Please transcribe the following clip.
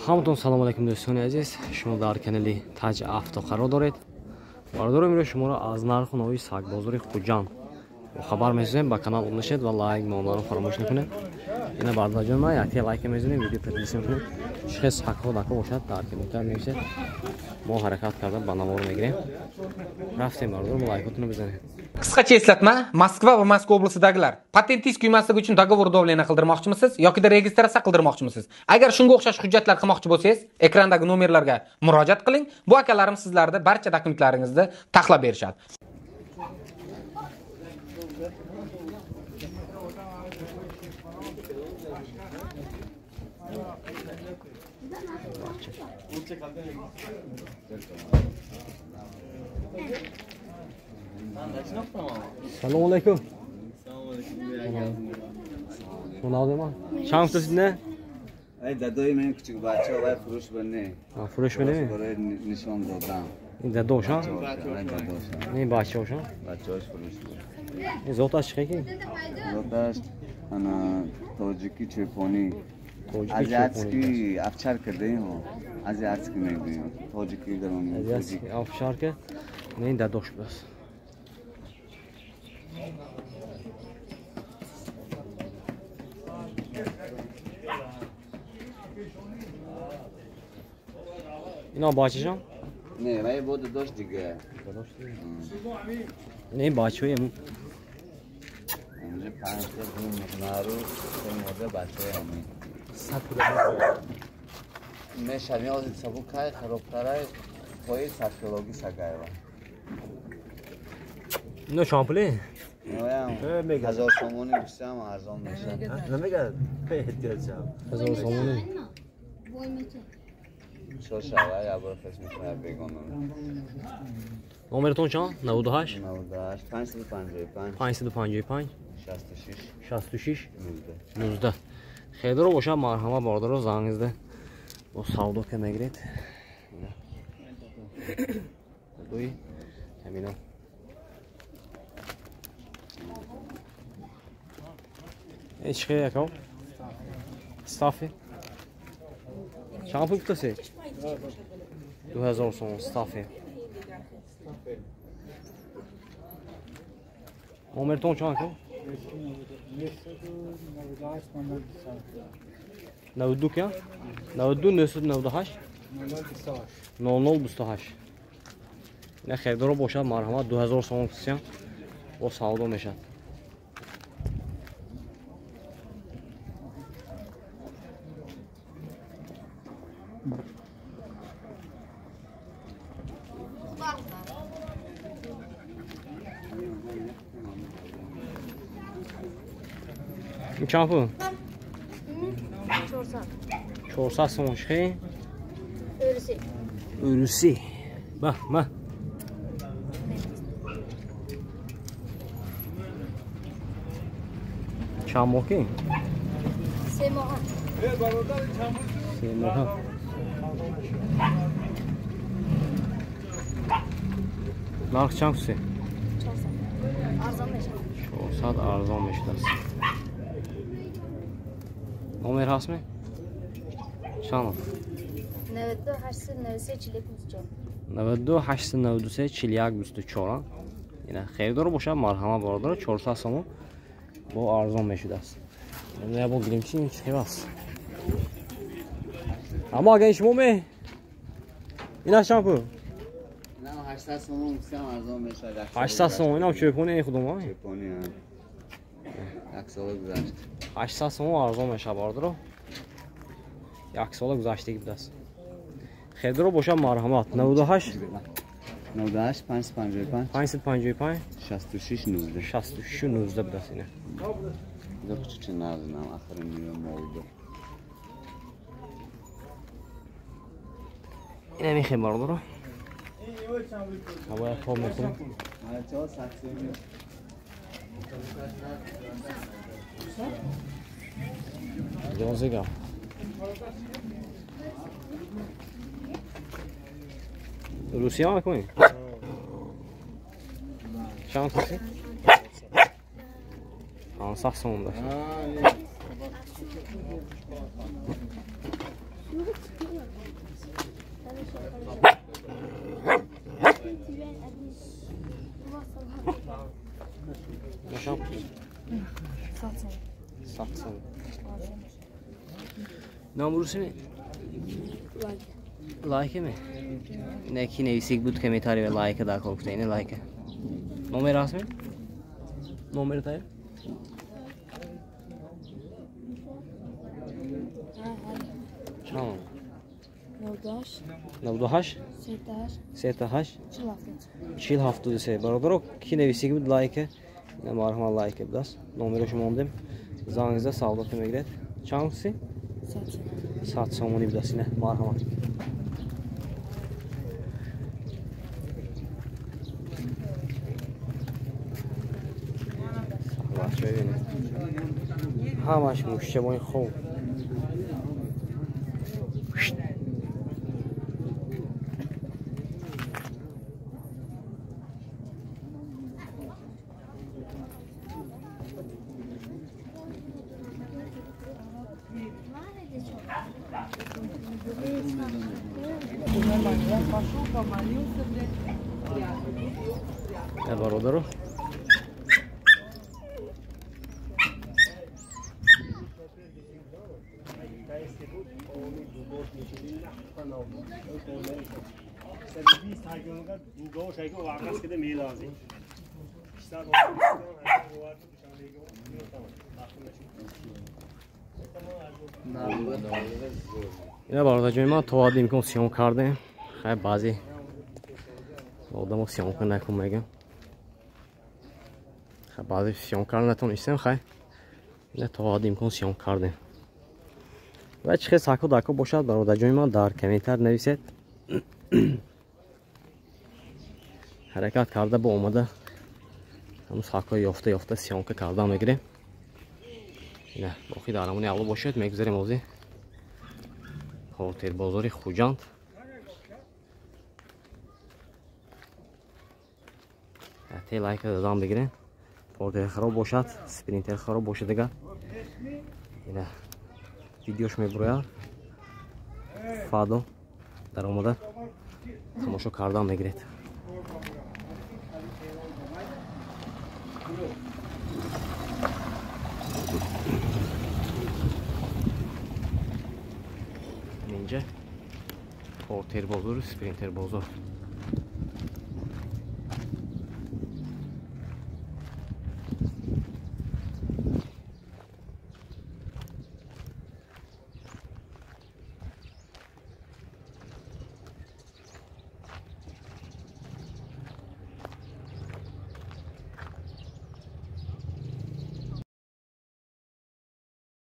Ҳаматон салом алейкум, дӯстони азиз. Шумо дар канали Таҷ Авто қарор доред. Бародаро, имрӯз шуморо аз нарху нави сагбозори Хуҷанд хабар месозем. Ба канал обуна шавед ва лайк монданро фаромӯш накунед. Ина бародарҷон, ман якте лайка мезанем, видео подписка мекунем. Чӣ хел сагҳо дако бошад, дар комментар менависед. Мо ҳаракат карда ба навор мегирем. Рафтем, бародаро, мо лайкотонро бизанем. Qisqacha eslatma, Moskva va Moskva oblastidagilar patentingiz kuymasligi uchun договор давления qildirmoqchimisiz yoki registratsiya qildirmoqchimisiz? Agar shunga o'xshash hujjatlar qilmoqchi bo'lsangiz, ekrandagi nomerlarga murojaat qiling. Bu akalarim sizlarni barcha dokumentlaringizni taxlab berishadi. Салом алейкум. Салом. Чанд гуфтасид не? Ай дадои ман кучук бача вай фурӯш ба не. Фурӯш ба не? Барои нишон додан. Ин дадоша? Дадоша. Не бачаоша? Бачаош фурӯш ба. Ин зоташ чӣ ки? Зоташ ана тоҷики чӯпонӣ. Азиатский овчарка деем. Азиатский мегӯем. Тоҷики гаронӣ. Азиатский овчарка. Не ин дадош будааст. Ино бачашон? Не, вай бо дадош дига. Дадош дига. Не бачаҳои ему. Инҷа панҷ та нару се мода бачаҳои ҳамин. Мешавем озид сабукай харобтарай пои садкилоги сагаева. Ино шампули? Ноям 1000 сомонӣ гуфтам арзон мешавад. Намегад эҳтиёҷам. 1000 сомонӣ. Шошава я бор фес мекунад бегона. Номертон чанд? 98 98 555 555 66 66 19. Хелдоро бошад, марҳамат бародаро, занг зада бо савдо ка мегиред. Дуи ҳамино. Э чӣ хел якав? Стафи? Чанд пул гуфтаси? 2000 сомон стафи. Номертон чанд ка? 92 ка? 92 998 0028. Ина харидоро бошад, марҳамат, 2000 сомон гуфтасиям бо савдо мешавад. Ин чанд пул? 400. 400 сомон чӣ? Өрүсӣ. Өрүсӣ. Ба, ма. Чанд моҳ ки? 3 моҳ. 3 моҳ. Нарх чанд гуфтӣ? 400. Арзон мешавад. 400 арзон мешудааст. Номер ҳаст ме? Чанд? 92 893 41 24. 92 893 41 24. Ина харидоро бошад, марҳамат бародаро, 400 сомон бо арзон мешудааст. Ина бо гирем чи чӣ хел аст? Аммо агар шумо ме? Ина чанд пул? Ина 800 сомон гуфтам арзон мешавад. 800 сомон, инам чӯпони худомо? Чӯпони, як сола гузашт. 800 сомон арзон мешавад бародаро. Як сола гузаштагӣ будааст. Харидоро бошад, марҳамат, 98 98 555 555 66 19 66 19 будааст ина. Ин кучучи назнам ахири нима молду. Ина мехем бародаро. Ҳавоя тоб мекунем. Ҷонзига. Русия мекунӣ? Чанд каси? 500 сомон дошт. Чанд? 7 сом. Нам русими? Лайк ме? Не ки нависик буд комментарий ва лайка дар кор кунед, лайка. Номер ҳаст ме? Номер тая? Чанд? 98 38 40 73. Бародаро, ки нависик буд лайка, ина марҳамат лайка будааст. Номеро шумо мондем. Занг зада савдо мегиред. Чанд си? 100 сомонӣ будааст ина марҳамат. Ҳамаш мушчабони хоб. Бародару, ина бародарҷони ман то ҳадди имкон сиём кардем. Хай баъзе одамо сиёмка накун мегам. Хай баъзе сиём карда натонистем. Хай ина то ҳадди имкон сиём кардем. Ва чӣ хел саку дако бошад, бародарҷони ман, дар комментар нависед. Ҳаракат карда бо омада ҳамун сакҳои ёфта ёфта сиёмка карда мегирем. Ина боқӣ дар амони Алло бошед. Мегузарем ҳозир Хотирбозори Хуҷанд. Те лайка додам бигирем. Портер хароб бошад, спринтер хароб бошад дигар. Ина видеош мебурояд. Фадо дар омада тамошо кардан мегиред. Инҷа Портер бозору спринтер бозор.